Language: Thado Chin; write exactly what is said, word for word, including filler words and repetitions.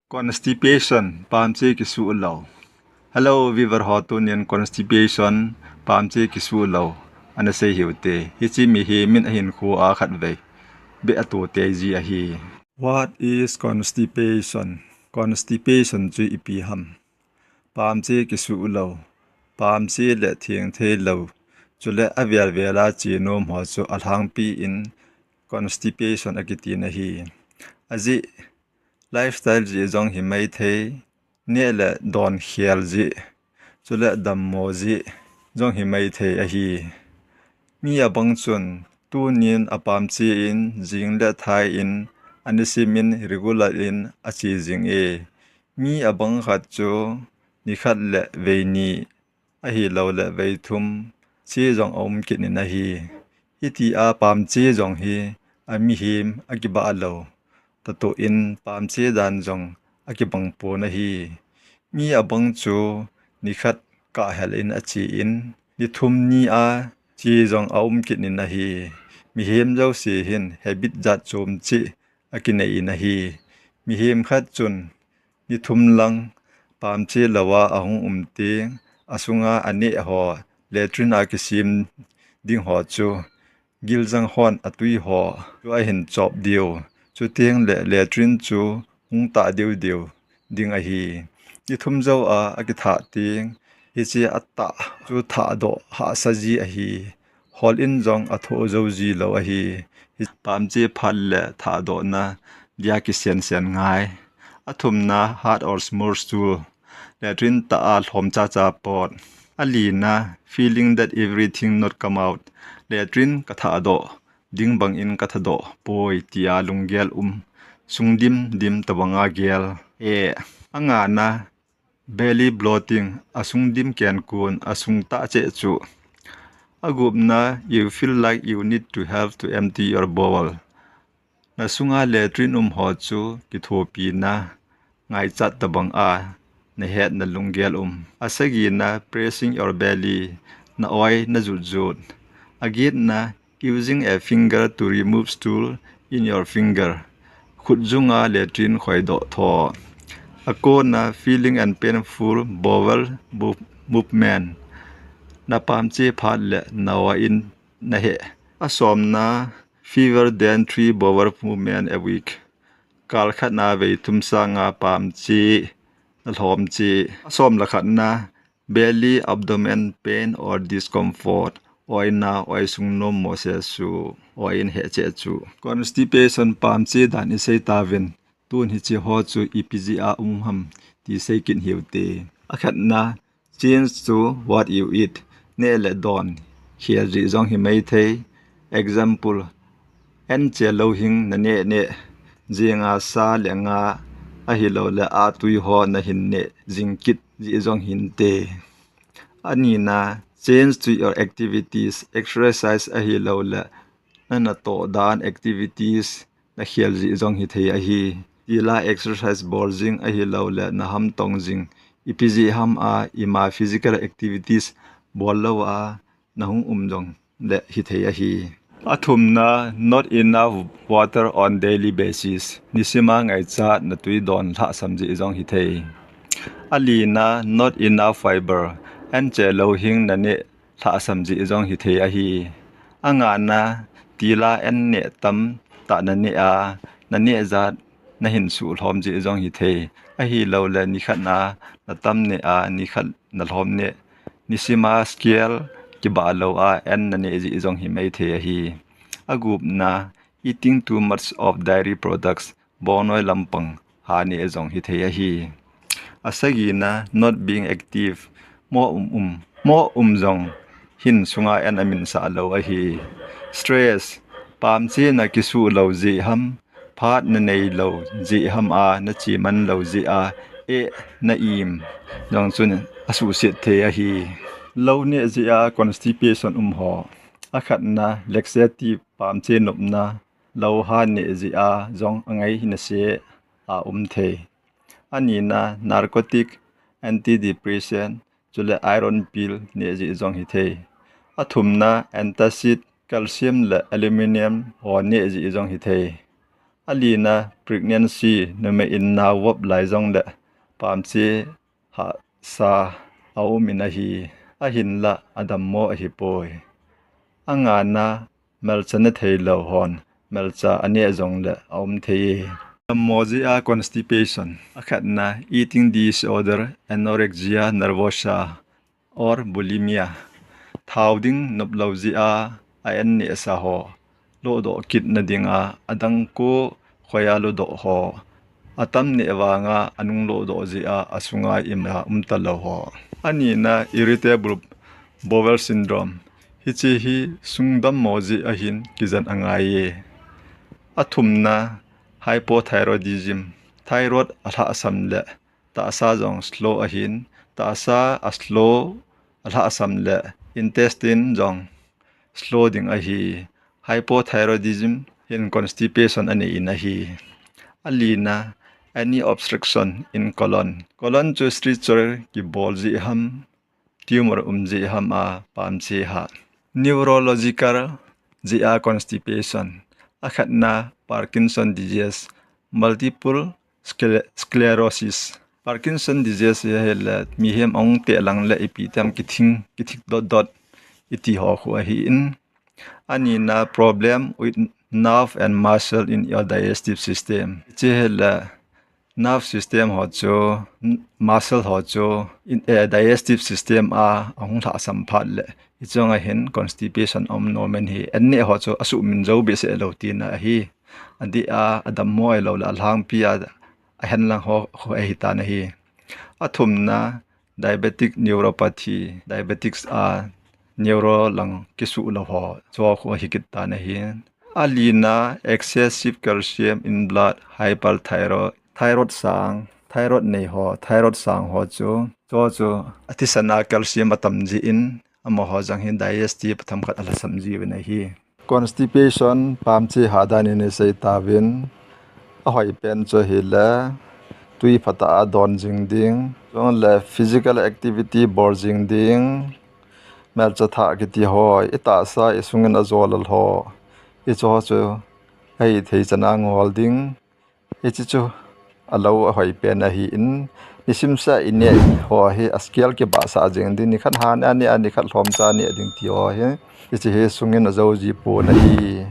Constipation, pamche kisuh lou. Hello viewer ho, tunin constipation, pamche kisuh lou ana sei hiu te. Hiche mihem in ahinkho a khatvei beh atoh tei ji ahi. What is constipation? Constipation chu ipi ham? Pamche kisuh lou, pamche le theng thei lou, chule avel vel a che nom ho chu alhangpi in constipation akiti ahi. Ajeh lifestyle jeh jong hi maithei, neh le don khel jeh, chule dammo jeh jong hi maithei ahi. Mi abang chun tunin apamche in, jing le thai in, anisim in, regular in ache jing e. Mi abang khat chu nikhat le veini ahilou le veithum che jong aum kit in ahi. Hitia pamche jong hi amihem akibah lou tah toh in pamche dan jong akibang pon ahi. Mi abang chu nikhat kah hel in ache in, nithum ni a che jong aum kit in ahi. Mihem jouse hin habit jat chom cheh akinei in ahi. Mihem khat chun nithum lang pamche lou a ahung um teng, asunga aneh ho, latrine a kisem ding ho chu giljang hon atui ho chu ahin chop diu. Chuteng le latrine chu hung tah deu deu ding ahi. Nithum jou a akithah teng, hiche atah chu thahdoh hahsa ji ahi. Hol in jong athoh jou ji lou ahi. Hi pamche phat le thahdohna dia kisen sen ngai. Athumna, hard or small stool, latrine tah a lhom cha cha pot. Alina, feeling that everything not come out, latrine kathahdoh ding bang in kathahdoh poi tia lunggel um, sung dim dim tabang a gel. E, angana, belly bloating, asung dim ken kun, asung tah cheh chu. Agupna, you feel like you need to help to empty your bowel. Nasunga latrine um ho chu kithopina ngaichat tabang a nahet na lunggel um. Asagina, pressing your belly, na oi najut jut. Agetna, using a finger to remove stool in your finger. Khut junga latrine khoidoh tho. Akona, feeling and painful bowel movement. Napamche phat le nawa in naheh. Asomna, fewer than three bowel movement a week. Kal khat na veithum sanga pamche nalhom cheh. Asom le khatna, belly, abdomen pain or discomfort. Oina, oi sung nom mo se su, oi in heh cheh chu. Constipation pamche dan isei tauvin. Tun hiche ho chu ipi jeh a um ham ti sei kit hiu te. Akhatna, change to what you eat. Neh le don khel jeh jong hi maithei. Example, an che lou hing naneh neh, jenga sa le nga ahilou le atui ho nahin neh jing kit jeh jong hinte. Anina, change to your activities, exercise ahilou le nanatoh dan activities nakhel jeh jong hithei ahi. Tila exercise bol jing ahilou le nahamtong jing, ipi jeh ham a ima physical activities bol lou a nahung um jong le hithei ahi. Athumna, not enough water on daily basis. Nisima ngaichat natui don lhahsam jeh jong hithei. Alina, not enough fiber. An che lou hing naneh lhahsam jeh jong hithei ahi. Angana, tila an neh tamtah naneh a, naneh jat nahin suhlhom jeh jong hithei. Ahilou le nikhat na natam neh a, nikhat nalhom neh, nisima scale kibah lou a an naneh jeh jong hi maithei ahi. Agupna, eating too much of dairy products, bongnoi lampang ha neh jong hithei ahi. Asagina, not being active. Mo um um, mo um jong hin sunga an aminsah lou ahi. Stress, pamche na kisuh lou jeh ham, phat nanei lou jeh ham a, nache man lou jeh a, eh, na im jong chun asuhset thei ahi. Lou neh jeh a constipation um ho. Akhatna, laxative, pamche nopna, lou ha neh jeh a jong angai hina se a um thei. Anina, narcotic, antidepressant, chule iron pill neh jeh jong hithei. Athumna, antacid, calcium le aluminium ho neh jeh jong hithei. Alina, pregnancy, numei in nao vop lai jongle pamche hahsa aumin ahi, ahinlah adammo ahipoi. Angana, melcha ne theilou hon melcha aneh jongle aum thei e. Dammo jeh a constipation. Akhatna, eating disorder, anorexia nervosa or bulimia. Thao ding noplou jeh a a-an nehsa ho lodoh kitna dinga adang ko khoiya lodoh ho, atam neh vanga anung lodoh jeh a asunga ima umtalou ho. Anina, irritable bowel syndrome. Hiche hi sung dammo jeh ahin kijen angai e. Athumna, hypothyroidism. Thyroid alhahsam le tahsa jong slow ahin, tahsa a slow, alhahsam le intestine jong slow ding ahi. Hypothyroidism hin constipation anei in ahi. Alina, any obstruction in colon. Colon chu stricture kibol jeh ham, tumor um jeh ham a pamche ha. Neurological jeh a constipation. Akhatna, Parkinson disease, multiple sclerosis. Parkinson disease hi ahile mihem ahung teh lang le ipi tam kithing, kithik dot dot iti ho khu ahin. Anina, problem with nerve and muscle in your digestive system. Hiche hile nerve system ho chu, muscle ho chu, digestive system a ahung lhahsam phat le hiche jong ahin constipation aum nom in ahi. An neh ho chu asuhmin jou behseh lou tina ahi. Adih a, adammo ahilou le alhangpi a ahen lang ho khu ahitan ahi. Athumna, diabetic neuropathy, diabetics a neuro lang kisuh lou ho, chu khu ahi kit tan ahi. Alina, excessive calcium in blood, hyperthyroid, thyroid sang, thyroid nei ho, thyroid sang ho chu, chu chu athisan a calcium atam jeh in amaho jong hin digestive atham khat alhasam jiuvin ahi. Constipation pamche ha dan in isei tauvin, ahoipen chu ahile twi phatah a don jing ding, chule physical activity bol jing ding, melcha thah kiti ho, itahsa isungin ajolal ho, hiche ho chu ahithei chan a ngol ding. Hiche chu alou ahoipen ahin, nisimseh a ineh ho hi a scale kibahsah jeng ding, nikhat ha neh a neh a, nikhat lhomcha neh ding ti ho hi, hiche hi sungin ajou jipon ahi.